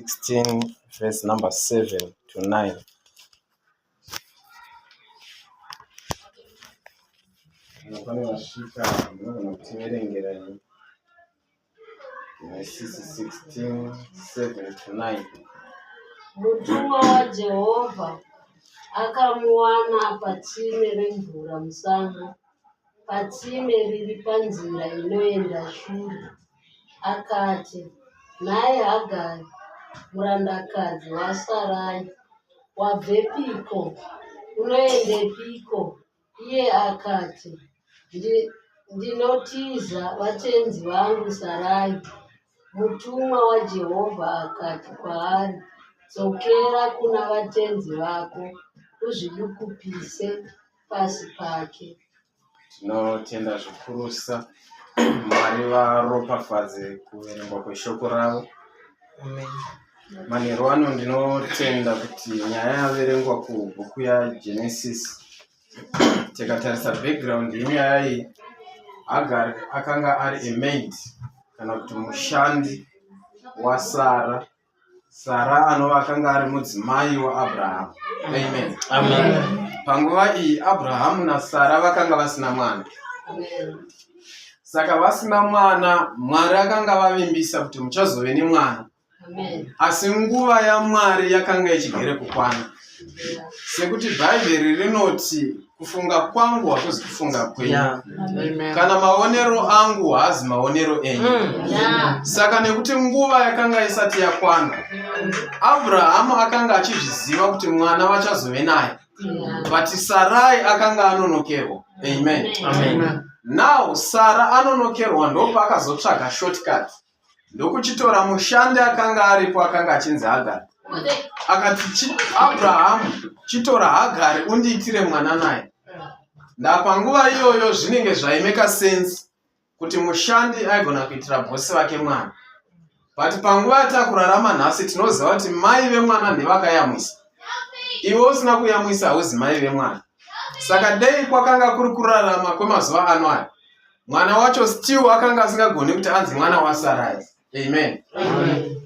16 verse number 7 to 9. Kana pane vasvika munogona kutiverengera imi. Genesis 16 7 to 9. Mutumwa waJehovha akamuwana patsime remvura musango, patsime riri panzira inoenda Shuri. Akati, Nhai Hagari, murandakadzi waSarai, wabvepiko? Unoendepiko? Iye akati, Ndinotiza vatenzi vangu Sarai. Mutumwa waJehovha akati kwaari, Dzokera kuna vatenzi vako uzvidukupise pasi pake. Tinotenda zvikurusa Mwari varopafadze kuverengwa kweshoko ravo. Manheru ano ndinotenda kuti nyaya yaverengwa kubhuku yaGenesis tikatarisa background yenyaya iyi Hagari akanga ari a maid kana kuti mushandi waSara Sara anova akanga ari mudzimai waAbrahamu. Amen. Amen. Panguva iyi Abrahamu naSara vakanga vasina mwana. Saka vasina mwana, Mwari akanga vavimbisa kuti muchazove nemwana. Asi nguva yaMwari yakanga ichigere kukwana. Sekuti Bhaibheri rinoti kufunga kwangu hakuzi kufunga kwenyu yeah. Kana maonero angu haazi maonero enyu mm. yeah. Saka nekuti nguva yakanga isati yakwana mm. Abrahamu akanga achizviziva kuti mwana vachazove naye yeah. But Sarai akanga anonokerwa. Amen. Amen. Now Sara anonokerwa ndopaakazotsvaga shortcut ndokuchitora mushandi akanga aripo akanga achinzi Hagari akati Abrahamu chitora Hagari undiitire mwana naye ndapanguva iyoyo zvinenge zvaimeka sense kuti mushandi aigona kuitira bhosi vake mwana but panguva yatakurarama nhasi tinoziva kuti mai vemwana ndevakayamwisa iwe usina kuyamwisa hauzi mai vemwana saka dei kwakanga kuri kurarama kwemazuva ano aya mwana wacho still akanga asingagoni kuti anzi mwana wasarai amen, amen.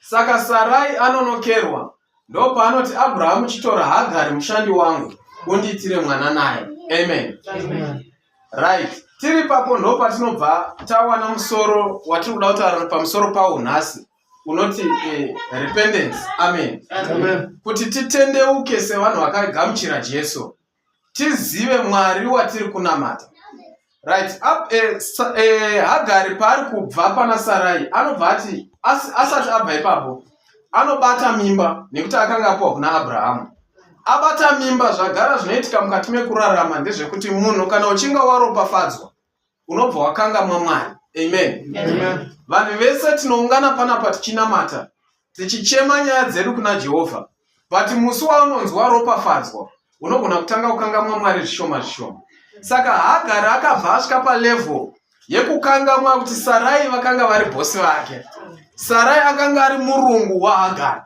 Saka sarai anonokerwa ndopaanoti abrahamu chitora hagari mushandi wangu undiitire mwana naye amen, amen. Right tiri papo ndopatinobva tawana musoro watiri kuda kutaura pamusoro pawo nhasi unoti eh, repentance amen, amen. Kuti titendeuke sevanhu vakagamuchira jesu tizive mwari watiri kunamata right up, eh, sa, eh, hagari paari kubva pana sarai anobva ati as, asati abva ipapo anobata mimba nekuti akanga apiwa kuna abrahamu abata mimba zvagara zvinoitika mukati mekurarama ndezvekuti munhu kana uchinge waropafadzwa unobva wakangamwa Mwari. Amen. Amen. Vanhu vese tinoungana panapa tichinamata tichichema nyaya dzedu kuna Jehovha, but musi waunonzwa ropafadzwa unogona kutanga kukangamwa Mwari zvishoma zvishoma. Saka Hagari akabva asvika palevel yekukangamwa kuti Sarai vakanga vari bhosi vake. Sarai akanga ari murungu waHagari,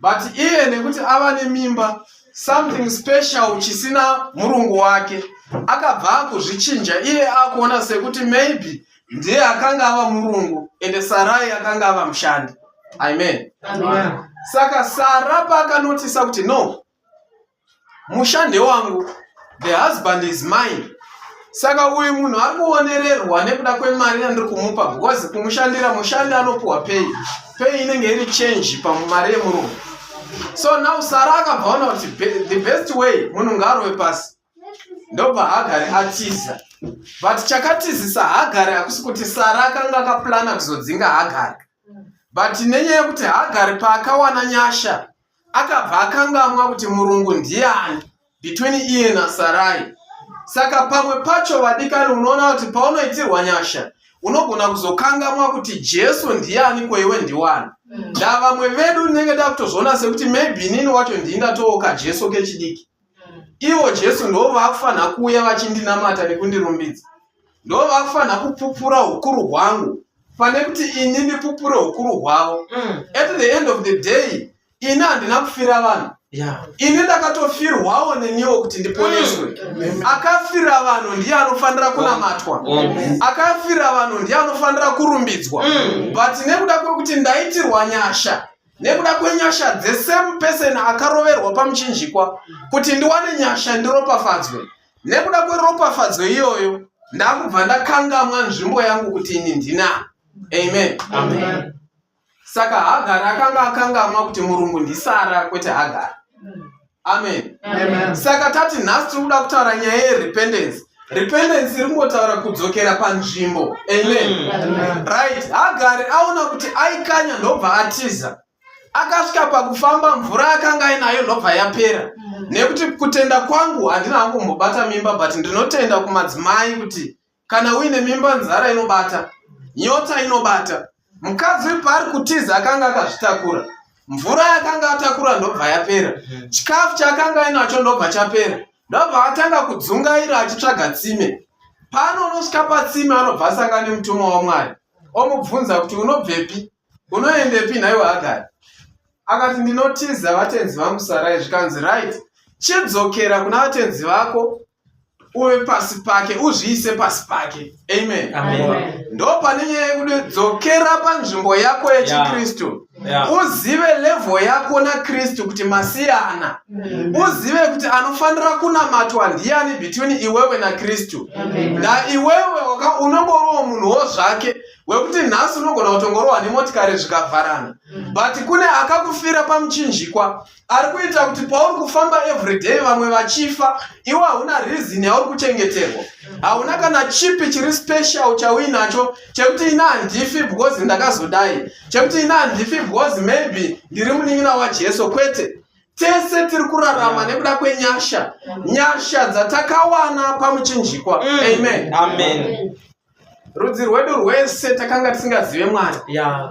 but iye nekuti ava nemimba something special chisina murungu wake akabva akuzvichinja iye akuona sekuti maybe ndiye akanga ava murungu ende sarai akanga ava mushandi amen, amen. Saka sara paakanotisa kuti no mushandi wangu the husband is mine saka uyu munhu ari kuonererwa nekuda kwemari yandiri kumupa because kumushandira mushandi anopuwa pay pay inenge iri change pamari yemurungu so now sara akabva ona kuti the best way munhu ngaarove pasi ndobva hagari atiza but chakatizisa hagari hakusi kuti sara akanga akaplana kuzodzinga hagari but nenyaya yekuti hagari paakawana nyasha akabva akangamwa kuti murungu ndiani between iye nasarai saka pamwe pacho vadikani unoona kuti paunoitirwa nyasha unogona kuzokangamwa kuti jesu ndiani ko iwe ndiwani mm. ndavamwe vedu ndinenge ndakutozviona sekuti maybe inini wacho ndii ndatooka jesu kechidiki mm. ivo jesu ndo vakufanira kuuya vachindinamata nekundirumbidza ndo vakufanira kupupura ukuru hwangu pane kuti ini ndipupure ukuru hwavo mm. at the end of the day ini handina kufira vanhu yeah. ini ndakatofirwawo neniwo kuti ndiponeswe mm. akafira vanhu ndiye anofanira kunamatwa mm. akafira vanhu ndiye anofanira kurumbidzwa mm. but nekuda kwekuti ndaitirwa nyasha. Nekuda kwenyasha dzesame person akaroverwa pamuchinjikwa kuti ndiwane nyasha ndiropafadzwe. Nekuda kweropafadzo iyoyo ndakubva ndakangamwa nzvimbo yangu kuti ini ndina. Amen. Amen. Saka Hagari akanga akangamwa kuti murungu ndiSara kwete Hagari. Amen. Amen. Saka tati nhasi tiri kuda kutaura nyaya yerepentance. Repentance iri kungotaura kudzokera panzvimbo. Amen. Mm. Amen. Right. Hagari aona kuti aikanya ndobva atiza. Akasvika pakufamba mvura akanga ainayo ndobva yapera. Nekuti kutenda kwangu handina hangu kumbobata mimba but ndinotenda kumadzimai kuti Kana uine mimba nzara inobata, nyota inobata. Mukadzi uyu paari kutiza akanga akazvitakura. Mvura yakanga atakura ndobva yapera. Chikafu chaakanga ainacho ndobva chapera. Ndobva atanga kudzungaira achitsvaga tsime. Pano unosvika patsime anobva asangana nemutumwa waMwari. Omubvunza kuti unobvepi? Unoendepi nhaiwe Hagari? Akati ndinotiza vatenzi vangu Sarai. Zvikanzi right, chidzokera kuna vatenzi vako uve pasi pake uzviise pasi pake amen, amen. Ndo pane nyaya yekuti dzokera panzvimbo yako yechikristu yeah. yeah. Uzive level yako nakristu kuti masiyana mm. Uzive kuti anofanira kunamatwa ndiyani between iwewe nakristu. Na iwewe unongorowo munhuwo zvake wekuti nhasi unogona kutongorohwa nemotikari zvikavharana mm. But kune akakufira pamuchinjikwa ari kuita kuti pauri kufamba everyday vamwe vachifa iwe hauna reason yauri kuchengeterwa hauna kana chipi chiri special chauinacho chekuti ina handifi because ndakazodai chekuti ina handifi because maybe ndiri munin'ina wajesu kwete tese tiri kurarama nekuda kwenyasha nyasha dzatakawana pamuchinjikwa mm. Amen, amen. Rudzi rwedu rwese takanga tisingazive Mwari.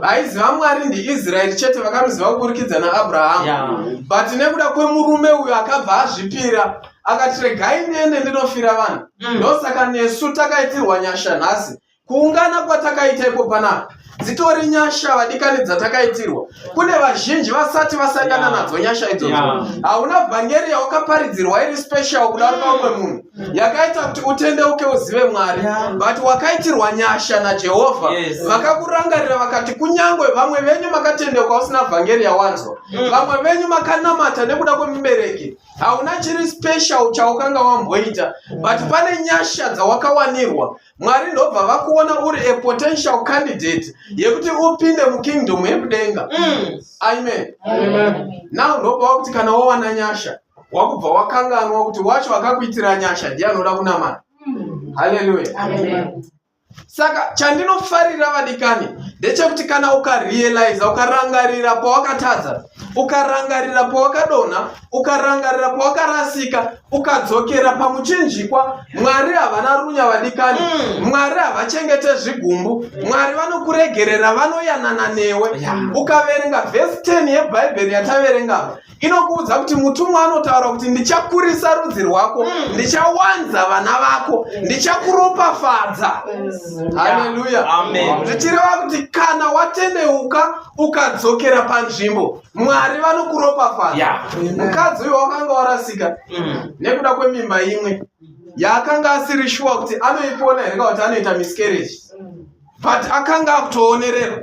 Vaiziva Mwari ndiIsraeri chete vakamuziva kuburikidza naAbrahamu. But nekuda kwemurume uyu akabva azvipira akati regai ndiende ndinofira vanhu. Ndosaka nesu takaitirwa nyasha nhasi. Kuungana kwatakaita ipo panapa dzitori nyasha vadikani dzatakaitirwa. Kune vazhinji vasati vasangana nadzo nyasha idzodzo. Hauna vhangeri yawakaparidzirwa iri special kudarika umwe munhu yakaita kuti utendeuke uzive Mwari, but wakaitirwa nyasha naJehovha. Vakakurangarira vakati kunyangwe vamwe venyu makatendeuka usina vhangeri yawanzwa, vamwe venyu makanamata nekuda kwemubereki, hauna chiri special chaukanga wamboita, but pane nyasha dzawakawanirwa. Mwari ndobva vakuona uri a potential candidate yekuti upinde mukingdom yekudenga. Amen. Amen. Now ndobva wakuti kana wawana nyasha wakubva wakanganwa kuti wacho akakuitira nyasha ndiye anoda kunamata. Haleluya. Amen. Saka chandinofarira vadikani ndechekuti kana ukarealiza ukarangarira pawakatadza, ukarangarira pawakadonha, ukarangarira pawakarasika, ukadzokera pamuchinjikwa, Mwari havana runya vadikani. Mwari havachengete zvigumbu. Mwari vanokuregerera, vanoyanana newe. Ukaverenga vhesi 10 yeBhaibheri yataverenga apa, inokuudza kuti mutumwa anotaura kuti ndichakurisa rudzi rwako, ndichawanza vana vako, ndichakuropafadza. Haleluya. Zvichireva kuti kana watendeuka ukadzokera panzvimbo, Mwari vanokuropafadza. Mukadzi uyo wakanga warasika nekuda kwemimba imwe yaakanga asiri shuwa kuti anoipona here kana kuti anoita miscarriage, but akanga akutoonererwa.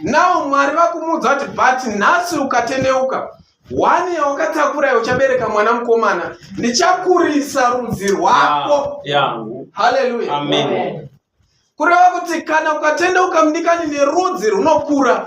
Now Mwari vakumuudza kuti but nhasi ukatendeuka, one yawakatakura uchabereka mwana mukomana, ndichakurisa rudzi rwako. Haleluya. Amen. Kureva kuti kana ukatendeuka mudikani nerudzi runokura.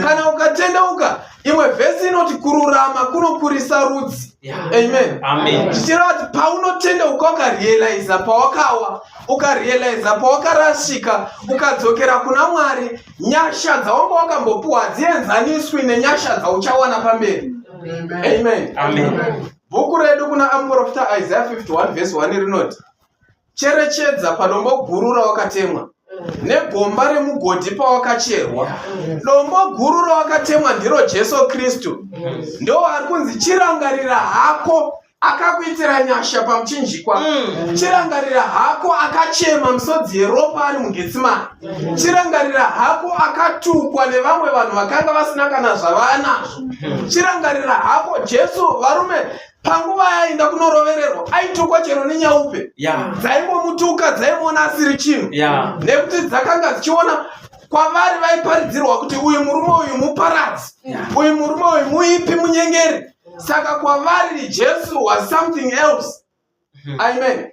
Kana ukatendeuka, imwe vhesi inoti kururama kunokurisa rudzi. Amen. Amen. Zvichireva kuti paunotendeuka ukarealiza pawakawa, ukarealiza pawakarasika, ukadzokera kuna Mwari, nyasha dzawanga wakambopuwa hadzienzaniswi nenyasha dzauchawana pamberi. Amen. Amen. Bhuku redu kuna amuprofita Isaiah 51 verse 1 rinoti Cherechedza padombo guru rawakatemwa negomba remugodhi pawakacherwa. Dombo guru rawakatemwa ndiro Jesu Kristu. Ndo ari kunzi chirangarira hako akakuitira nyasha pamuchinjikwa. Chirangarira hako akachema misodzi yeropa ari muGetsimani. Chirangarira hako akatukwa nevamwe vanhu vakanga vasina kana zvavanazvo. Chirangarira hako Jesu, varume panguva yaainda kunorovererwa aitukwa chero nenyaupe. Dzaingomutuka, dzaimuona asiri chinhu. Nekuti dzakanga dzichiona. Kwavari vaiparidzirwa kuti uyu murume uyu muparadzi, uyu murume uyu muipi, munyengeri. Saka kwavari Jesu was something else. Amen.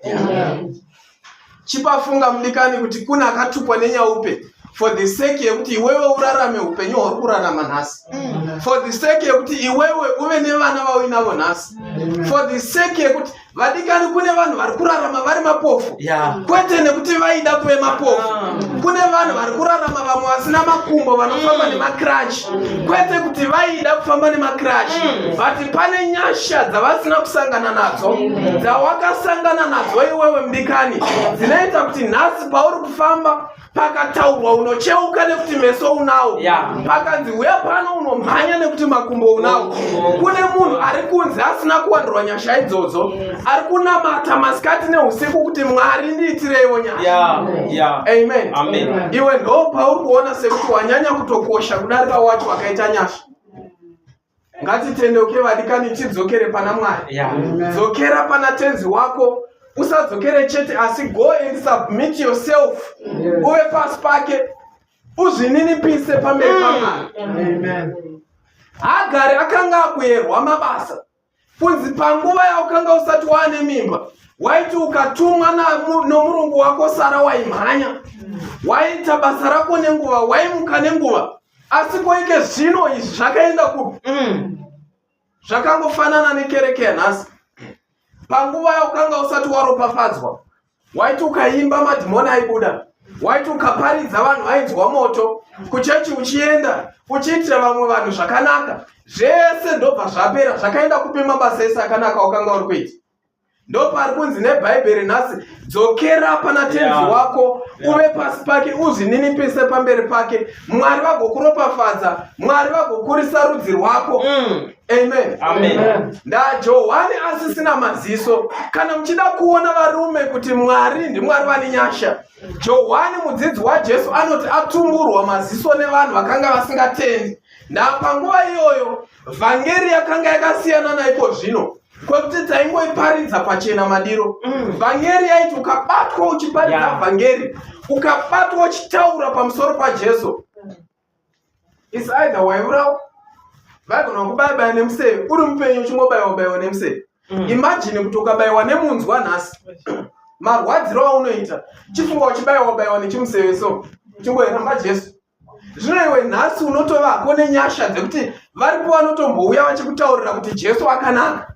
Chipafunga mudikani kuti kune akatukwa nenyaupe for the sake yekuti iwewe urarame upenyu hwauri kurarama nhasi, for the sake yekuti iwewe uve nevana vauinavo nhasi, for the sake yekuti, vadikani, kune vanhu vari kurarama vari mapofu, kwete nekuti vaida kuve mapofu. Kune vanhu vari kurarama vamwe vasina makumbo, vanofamba nemacrutch, kwete kuti vaida kufamba nemacrutch, but pane nyasha dzavasina kusangana nadzo dzawakasangana nadzo iwewe mudikani, dzinoita kuti nhasi pauri kufamba, pakataurwa unocheuka nekuti meso unawo, pakanzi uya pano unomhanya nekuti makumbo unawo. Kune munhu ari kunze asina kuwandirwa nyasha idzodzo, ari kunamata masikati neusiku kuti, "Mwari, ndiitireiwo nyasha." Amen. Amen. Iwe ndo pauri kuona sekuti wanyanya kutokosha kudarika wacho wakaita nyasha. Ngatitendeuke vadikani, tidzokere pana Mwari. Dzokera pana Tenzi wako. Usadzokere chete, asi go and submit yourself, uve pasi pake, uzvininipise pamberi paMwari. Hagari akanga akuyerwa mabasa kunzi panguva yaukanga usati waane mimba, waiti ukatumwa nomurungu wako Sara, waimhanya, waiita basa rako nenguva, waimuka nenguva. Asi koike zvino izvi zvakaenda kupi? Zvakangofanana nekereke yanhasi. Panguva yaukanga usati waropafadzwa, waiti ukaimba madhimoni aibuda, waiti ukaparidza vanhu vainzwa moto, kuchechi uchienda uchiitira vamwe vanhu zvakanaka, zvese ndobva zvapera. Zvakaenda kupi mabasa ese akanaka wakanga uri kuita? Ndopari kunzi neBhaibheri nhasi, dzokera pana Tenzi wako, uve pasi pake, uzvininipise pamberi pake, Mwari vagokuropafadza, Mwari vagokurisa rudzi rwako. Amen. Amen. NdaJohani asisina maziso. Kana muchida kuona varume kuti Mwari ndiMwari vane nyasha, Johani mudzidzi waJesu anoti atumburwa maziso nevanhu vakanga vasingatendi. Ndapanguva iyoyo vhangeri yakanga yakasiyana naiko zvino kwekuti taingoiparidza pachena madiro. Vhangeri yaiti ukabatwa uchiparidza vhangeri, ukabatwa uchitaura pamusoro paJesu, is either waiurawa, vaigona kubayabaya nemuseve uri mupenyu, uchingobayiwa bayiwa nemuseve. Imagine kuti ukabayiwa nemunzwa nhasi, marwadziro aunoita. Chifunga uchibayiwa bayiwa nechimuseve so, uchingoiramba Jesu. Zvino iwe nhasi unotovako nenyasha dzekuti varipo vanotombouya vachikutaurira kuti Jesu akanaka.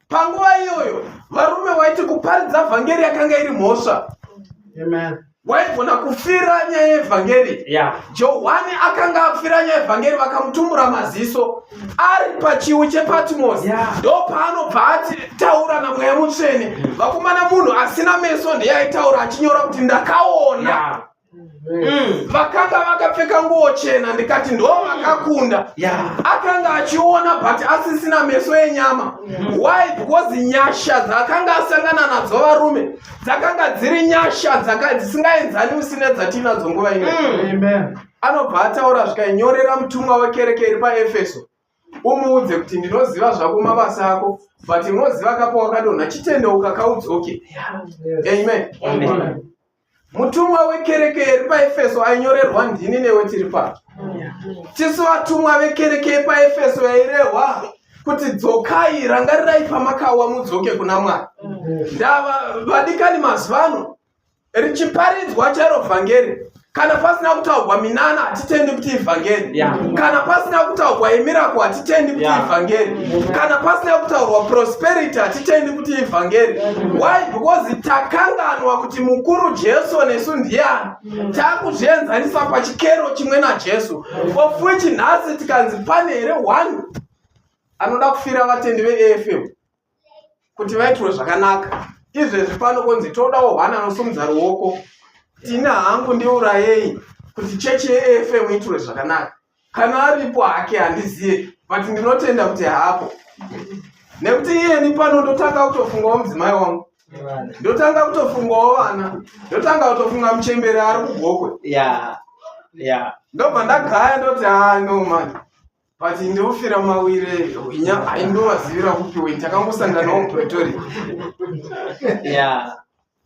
Panguva iyoyo varume waiti kuparidza vhangeri yakanga iri mhosva. Amen. Waigona kufira nyaya yevhangeri. Johani akanga afira nyaya yevhangeri, vakamutumbura maziso ari pachiwi chePatmos. Ndo paanobva atitaura naMweya Mutsvene. Vakomana, munhu asina meso ndiye aitaura achinyora kuti ndakaona vakanga vakapfeka nguo chena, ndikati ndo vakakunda. Akanga achiona but asisina meso enyama. Why? Because nyasha dzaakanga asangana nadzo varume dzakanga dziri nyasha dzisingaenzanisi nedzatinadzo nguva ino. Amen. Anobva ataura, zvikainyorera mutumwa wekereke iri paEfeso, umuudze kuti ndinoziva zvako mabasa ako, but unoziva kapo wakadonha, chitendeuka kaudzoke. Amen. Amen. Mutumwa wekereke iri paEfeso ainyorerwa ndini newe tiri pano. Tisu vatumwa vekereke yepaEfeso yairehwa kuti dzokai, rangarirai pamakawa, mudzoke kuna Mwari. Ndava vadikani, mazuva ano richiparidzwa chairo vhangeri, kana pasina kutaurwa minana hatitendi kuti ivhangeri. Kana pasina kutaurwa imiracle hatitendi kuti ivhangeri. Kana pasina kutaurwa prosperity hatitendi kuti ivhangeri. Why? Because takanganwa kuti mukuru Jesu nesu ndiani. Takuzvienzanisa pachikero chimwe naJesu, of which nhasi tikanzi pane here one anoda kufira vatendi veAFM kuti vaitirwe zvakanaka izvezvi pano, kunzi todawo one anosumudza ruoko, tine hangu ndiurayei kuti chechi yeAFM iitirwe zvakanaka, kana aripo hake handiziye, but ndinotenda kuti haapo, nekuti iyeni pano ndotanga kutofungawo mudzimai wangu, ndotanga kutofungawo vana, ndotanga kutofunga muchembere ari kuGokwe. Ndobva ndagaya, ndoti, "Ah, no man, but ndofira mawire hwinya haindovazivira kupi weni, takangosanganawo muPretoria."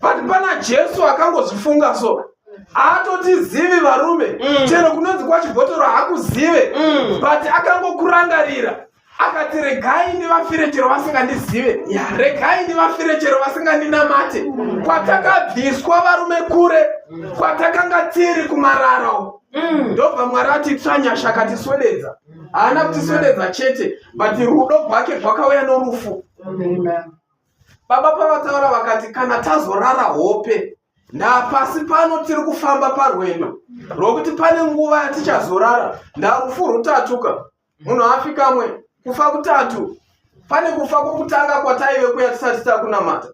But pana Jesu akangozvifunga so. Haatotizivi varume. Chero kunonzi kwachibhotoro hakuzive. But akangokurangarira akati regai ndivafire chero vasingandizive. Regai ndivafire chero vasingandinamate. Kwatakabviswa varume kure, kwatakanga tiri kumarara uko. Ndobva Mwari atitsva nyasha akatiswededza. Haana kutiswededza chete, but rudo rwake rwakauya norufu. Baba pavataura vakati kana tazorara hope ndapasi pano tiri kufamba parwendo rwokuti pane nguva yatichazorara ndarufu rutatuka munhu afi kamwe kufa kutatu pane kufa kwokutanga kwataive kuya tisati takunamata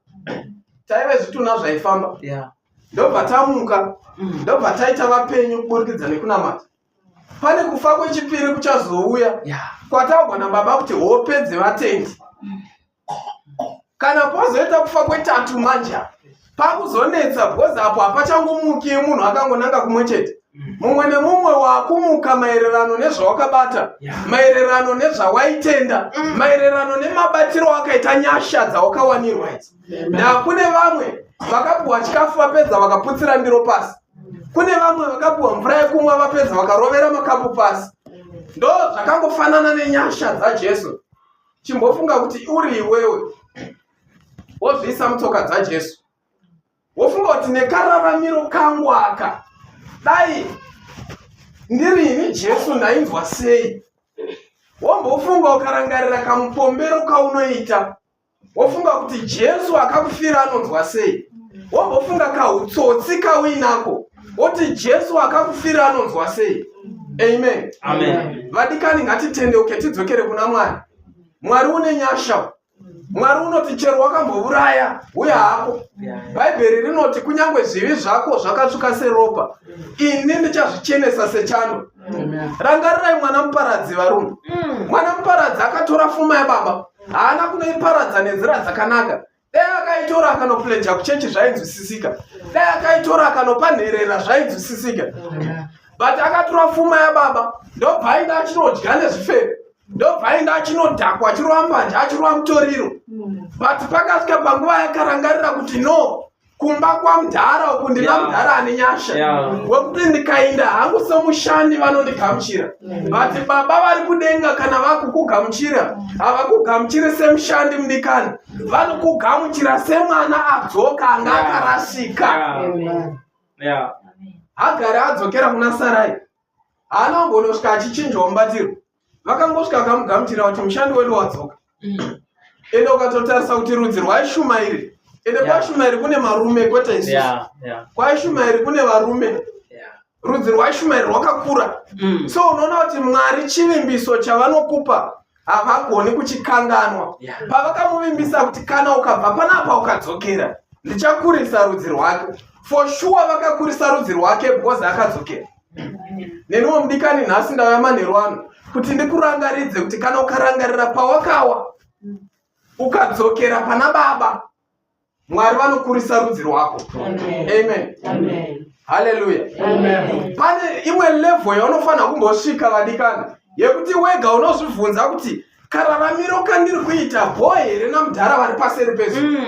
taive zvitunha zvaifamba ndobva tamuka ndobva taita vapenyu kuburikidza nekunamata pane kufa kwechipiri kuchazouya kwataugwa nababa kuti hope dzevatendi kana pozoita kufa kwetatu manje pakuzonetsa because apo hapachangomuki munhu akangonanga kumwe chete mumwe nemumwe wakumuka maererano nezvawakabata maererano nezvawaitenda maererano nemabatiro wakaita nyasha dzawakawanirwa idzi ndakune vamwe vakapuwa chikafu vapedza vakaputsira ndiro pasi kune vamwe vakapuwa mvura yekumwa vapedza vakarovera makapu pasi ndo zvakangofanana nenyasha dzajesu chimbofunga kuti uri iwewe wozviisa mutsoka dzajesu wofunga kuti nekararamiro kangu aka dai ndiri ini jesu ndainzwa sei wombofunga ukarangarira kamupombero kaunoita wofunga kuti jesu akakufira anonzwa sei wombofunga kautsotsi kauinako woti jesu akakufira anonzwa sei amen Amen. vadikani ngatitendeuke tidzokere kuna mwari mwari une nyasha mwari unoti chero wakambouraya uya hako bhaibheri rinoti kunyange zvivi zvako zvakatsvuka seropa ini ndichazvichenesa sechando rangarirai mwana muparadzi varume mwana muparadzi akatora fuma yababa haana kunoiparadza nenzira dzakanaka dai akaitora akanopleja kuchechi zvainzwisisika dai akaitora akanopa nherera zvainzwisisika but akatora fuma yababa ndobva aenda achinodya nezvifeve ndobva aenda achinodhakwa achirova mbanje achirova mutoriro but pakasvika panguva yakarangarira kuti no kumba kwamudhara uku ndina mudhara ane nyasha wekuti ndikainda hangu semushandi vanondigamuchira but baba vari kudenga kana vakukugamuchira havakugamuchiri semushandi mudikani vanokugamuchira semwana adzoka anga akarasika hagari adzokera kuna sarai haana kumbonosvika achichinjwa mubatiro vakangosvika vakamugamuchira kuti mushandi wedu wadzoka ende ukatotarisa kuti rudzi rwaishumairi ende kwaishumairi kune marume kwete isusu kwaishumairi kune varume rudzi rwaishumairi rwakakura so unoona kuti mwari chivimbiso chavanokupa havagoni kuchikanganwa pavakamuvimbisa kuti kana ukabva panapa ukadzokera ndichakurisa rudzi rwake for sure vakakurisa rudzi rwake because akadzokera neniwo mudikani nhasi ndauya manheru ano kuti ndikurangaridze kuti kana ukarangarira pawakawa ukadzokera pana baba mwari vanokurisa rudzi rwako amen haleluya pane imwe level yaunofanira kumbosvika vadikani yekuti wega unozvibvunza kuti kararamiro kandiri kuita bho here namudhara vari paseri pezuva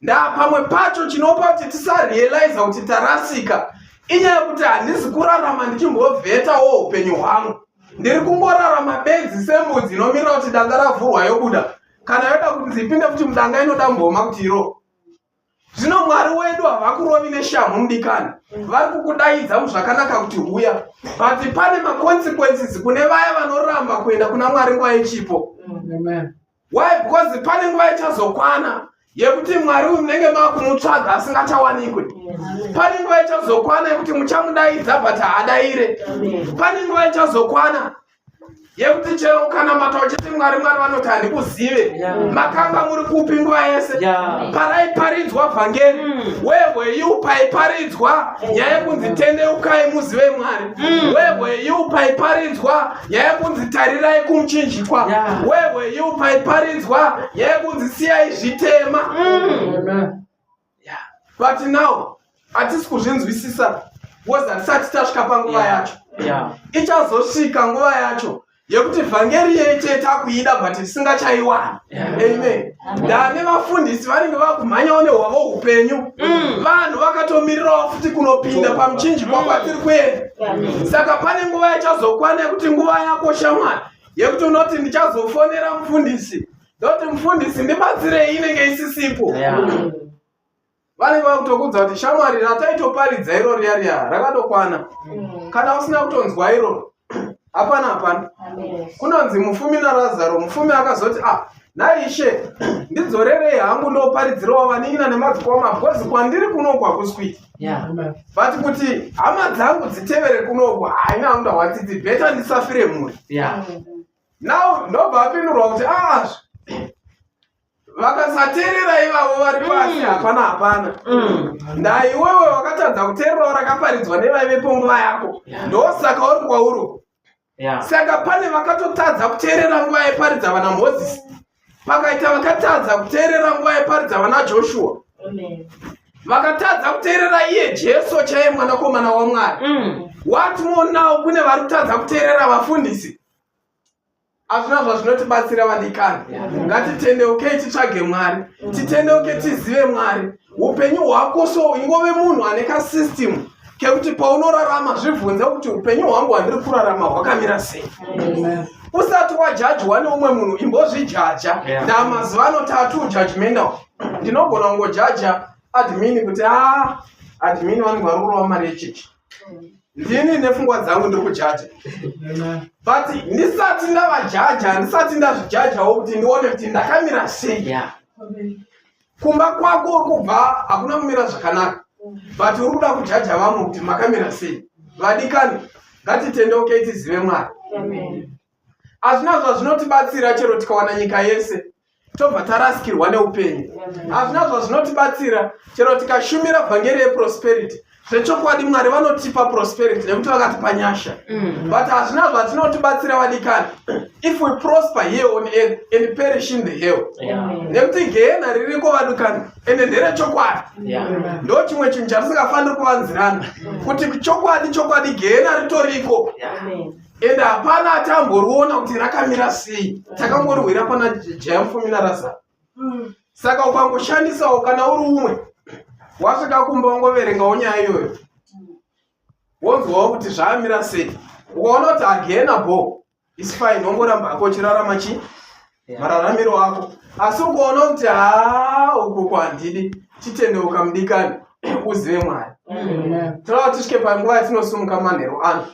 ndapamwe pacho chinopa kuti tisarealiza kuti tarasika inyaya yekuti handisi kurarama ndichimbovhetawo upenyu hwangu ndiri kungorarama bedzi sembudzi inomirira kuti danga ravhurwa yobuda kana yoda kunzi ipinde futi mudanga inoda mboma kuti iro zvino mwari wedu havakurovi neshamhu mudikani vari kukudaidza muzvakanaka kuti huya but pane maconsequences kune vaya vanoramba kuenda kuna mwari nguva yechipo why because pane nguva ichazokwana yekuti mwari uyu munenge makumutsvaga asingachawanikwe pane nguva ichazokwana yekuti muchamudaidza but haadaire pane nguva ichazokwana yekuti chero ukanamata uchiti mwari mwari vanoti handikuzive makanga muri kupi nguva yese paraiparidzwa vhangeri wehweyu paiparidzwa nyaya yekunzi tendeukai muzive mwari wehweyu paiparidzwa nyaya yekunzi tarirai kumuchinjikwa wehweyu paiparidzwa nyaya yekunzi siyai zvitema but now hatisi kuzvinzwisisa because hatisati tasvika panguva yacho ichazosvika nguva yacho Yekuti vhangeri yete takuida but tisingachaiwani. Amen. Ndane vafundisi vanenge vakumhanyawo nehwavo upenyu. Vanhu vakatomirirawo futi kunopinda pamuchinjikwa kwatiri kuenda. Saka pane nguva ichazokwana yekuti nguva yako shamwari yekuti unoti ndichazofonera mufundisi, ndoti mufundisi ndibatsirei, inenge isisipo. Vanenge vakutokuudza kuti shamwari, rataitoparidza iro riya riya rakatokwana. Kana usina kutonzwa iro, hapana hapana. Kunonzi mufumi naRazaro. Mufumi akazoti, ah, naishe, ndidzorerei hangu ndoparidzirawo vanin'ina nemadzikoma, because kwandiri kunoku hakuswiti. But kuti hama dzangu dzitevere kunoku, haina hangu ndahwatsitsi, better ndisafire mhuri. Now ndobva apindurwa kuti, ah, vakasateerera ivavo vari pasi, hapana hapana. Ndaiwewe wakatadza kuteererawo rakaparidzwa nevaivepo nguva yako, ndosaka uri kwauri. Saka pane vakatotadza kuteerera nguva yaiparidza vana Mozisi, pakaita vakatadza kuteerera nguva yaiparidza vana Joshua, vakatadza kuteerera iye Jesu chaiye mwanakomana waMwari. What more now kune vari kutadza kuteerera vafundisi? Hazvina zvazvinotibatsira, vadikani. Ngatitendeukei titsvage Mwari, titendeuke tizive Mwari. Upenyu hwako so ingove munhu ane kasystem kekuti paunorarama zvibvunze kuti upenyu hwangu hwandiri kurarama hwakamira sei. Usati wajajwa neumwe munhu, imbozvijaja. Ndamazuva ano tatu judgmental. Ndinogona kungojaja admin kuti a admin vanenge vari kurova mari yechechi. Ndini nepfungwa dzangu ndiri kujaja, but ndisati ndavajaja, ndisati ndazvijajawo kuti ndione kuti ndakamira sei. Kumba kwako uri kubva hakuna kumira zvakanaka, but uri kuda kujaja vamwe kuti makamira sei. Vadikani, ngatitendeukei tizive Mwari. Hazvina zvazvinotibatsira chero tikawana nyika yese tobva tarasikirwa neupenyu. Hazvina zvazvinotibatsira chero tikashumira vhangeri yeprosperity. Zvechokwadi Mwari vanotipa prosperity nekuti vakatipa nyasha, but hazvina zvatinotibatsira, vadikani, if we prosper here on earth and perish in the hell, nekuti gehena ririko, vadikani, ende nderechokwadi. Ndo chimwe chinhu chatisingafaniri kuvanzirana, kuti chokwadi chokwadi gehena ritoriko, ende hapana atamboriona kuti rakamira sei. Takangorwira pana jaya mufumi naRazaro. Saka ukangoshandisawo, kana uri umwe wasvika kumba, wangoverengawo nyaya iyoyo, wonzwawo kuti zvaamira sei. Ukaona kuti agehena bo is fine, wongoramba hako uchirarama chi mararamiro ako. Asi ukaona kuti haa, uku handidi, chitendeuka mudikani, uzive Mwari. Toda kuti tisvike panguva yatinosumuka manheru ano,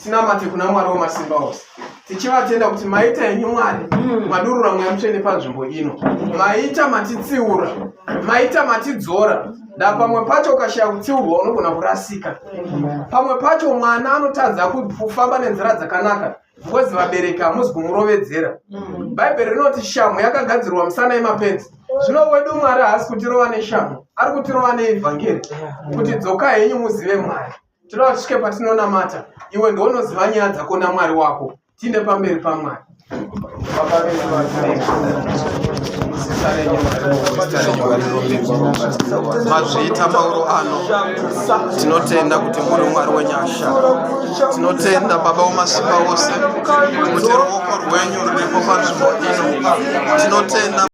tinamate kuna Mwari wemasimba ose, tichivatenda kuti maita henyu Mwari, madurura Mweya Mutsvene panzvimbo ino, maita matitsiura, maita matidzora. Nda pamwe pacho ukashaya kutsiurwa unogona kurasika. Pamwe pacho mwana anotadza kufamba nenzira dzakanaka because vabereki hamuzi kumurovedzera. Bhaibheri rinoti shamhu yakagadzirwa musana yemapenzi. Zvino wedu Mwari haasi kutirova neshamhu, ari kutirova neevhangeri kuti dzoka henyu muzive Mwari. Tinoda tisvike patinonamata. Iwe ndounoziva nyaya dzako naMwari wako. Tiinde pamberi paMwari. Baba vedu vari muzita renyu, zita renyu ngarirumbidzwe. Mazviita mauro ano. Tinotenda kuti muri Mwari wenyasha. Tinotenda, Baba wemasimba ose, kuti ruoko rwenyu ruripo panzvimbo ino. Tinotenda.